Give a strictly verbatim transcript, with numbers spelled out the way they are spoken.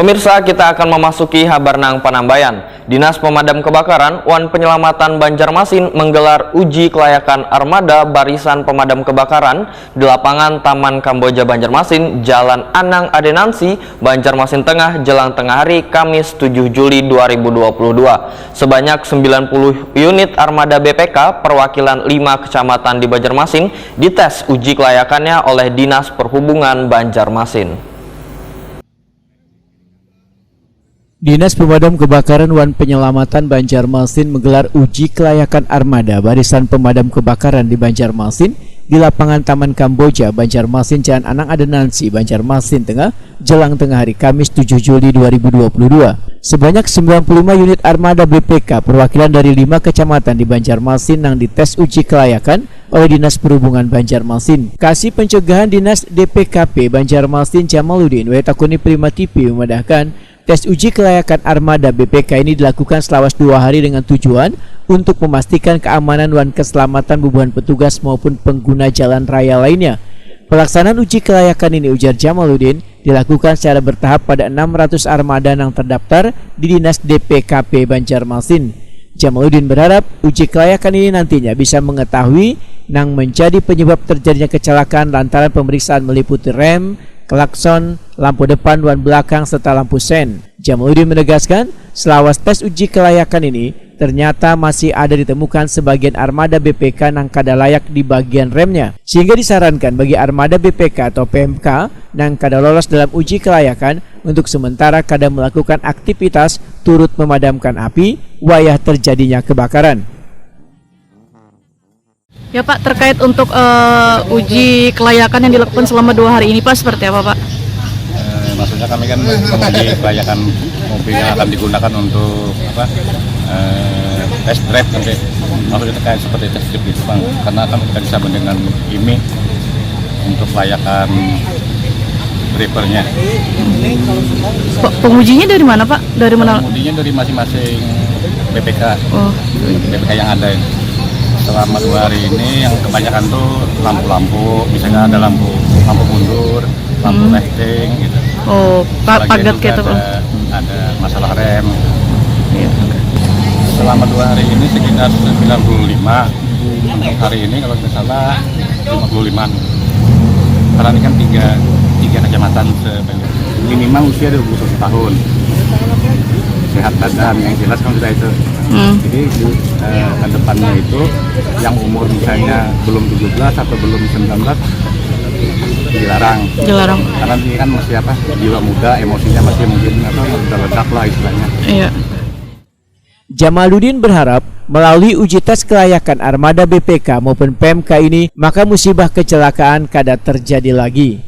Pemirsa, kita akan memasuki habar nang panambayan. Dinas Pemadam Kebakaran wan Penyelamatan Banjarmasin menggelar uji kelayakan armada Barisan Pemadam Kebakaran di lapangan Taman Kamboja Banjarmasin, Jalan Anang Adenansi, Banjarmasin Tengah, jelang tengah hari, Kamis tujuh Juli dua ribu dua puluh dua. Sebanyak sembilan puluh unit armada B P K perwakilan lima kecamatan di Banjarmasin dites uji kelayakannya oleh Dinas Perhubungan Banjarmasin. Dinas Pemadam Kebakaran wan Penyelamatan Banjarmasin menggelar uji kelayakan armada Barisan Pemadam Kebakaran di Banjarmasin di lapangan Taman Kamboja, Banjarmasin, Jalan Anang Adenansi, Banjarmasin Tengah, jelang tengah hari, Kamis tujuh Juli dua ribu dua puluh dua. Sebanyak sembilan puluh lima unit armada B P K perwakilan dari lima kecamatan di Banjarmasin nang dites uji kelayakan oleh Dinas Perhubungan Banjarmasin. Kasih Pencegahan Dinas D P K P Banjarmasin, Jamaludin, Waitakuni Prima T V, memadahkan, tes uji kelayakan armada B P K ini dilakukan selawas dua hari dengan tujuan untuk memastikan keamanan wan keselamatan bubuhan petugas maupun pengguna jalan raya lainnya. Pelaksanaan uji kelayakan ini, ujar Jamaludin, dilakukan secara bertahap pada enam ratus armada nang terdaftar di Dinas D P K P Banjarmasin. Jamaludin berharap uji kelayakan ini nantinya bisa mengetahui nang menjadi penyebab terjadinya kecelakaan lantaran pemeriksaan meliputi rem, klakson, lampu depan wan belakang, serta lampu sen. Jamaludin menegaskan, selawas tes uji kelayakan ini, ternyata masih ada ditemukan sebagian armada B P K nang kada layak di bagian remnya, sehingga disarankan bagi armada B P K atau P M K nang kada lolos dalam uji kelayakan untuk sementara kada melakukan aktivitas turut memadamkan api wayah terjadinya kebakaran. Ya, Pak, terkait untuk, eh, uji kelayakan yang dilakukan selama dua hari ini, Pak, seperti apa, Pak? Eh, maksudnya kami kan menguji kelayakan mobil yang akan digunakan untuk apa, eh, test drive nanti. Maksudnya kayak seperti test drive gitu, Bang. Karena kan kita disabun dengan I M I untuk kelayakan drivernya. Pak, pengujinya dari mana, Pak? Dari mana? Pengujinya dari masing-masing B P K. Oh. B P K yang ada ini. Selama dua hari ini yang kebanyakan tuh lampu-lampu, misalnya ada lampu lampu mundur, lampu Hmm. lighting gitu. Oh, pa- Sebagian padat juga gitu, ada, Pak. Ada masalah rem. Iya. Selama dua hari ini sekitar sembilan puluh lima. Untuk hari ini kalau nggak salah lima puluh lima. Karena ini kan tiga, tiga kecamatan sebanyak. Minimal usia dua puluh satu tahun. Sehat badan, yang jelas kan sudah itu. Hmm. Jadi, eh, ke depannya itu yang umur misalnya belum tujuh belas atau belum sembilan belas dilarang. Dilarang. Karena ini kan masih apa, jiwa muda, emosinya masih mungkin apa, meledak-ledak lah istilahnya. Iya. Jamaludin berharap melalui uji tes kelayakan armada B P K maupun P M K ini, maka musibah kecelakaan kada terjadi lagi.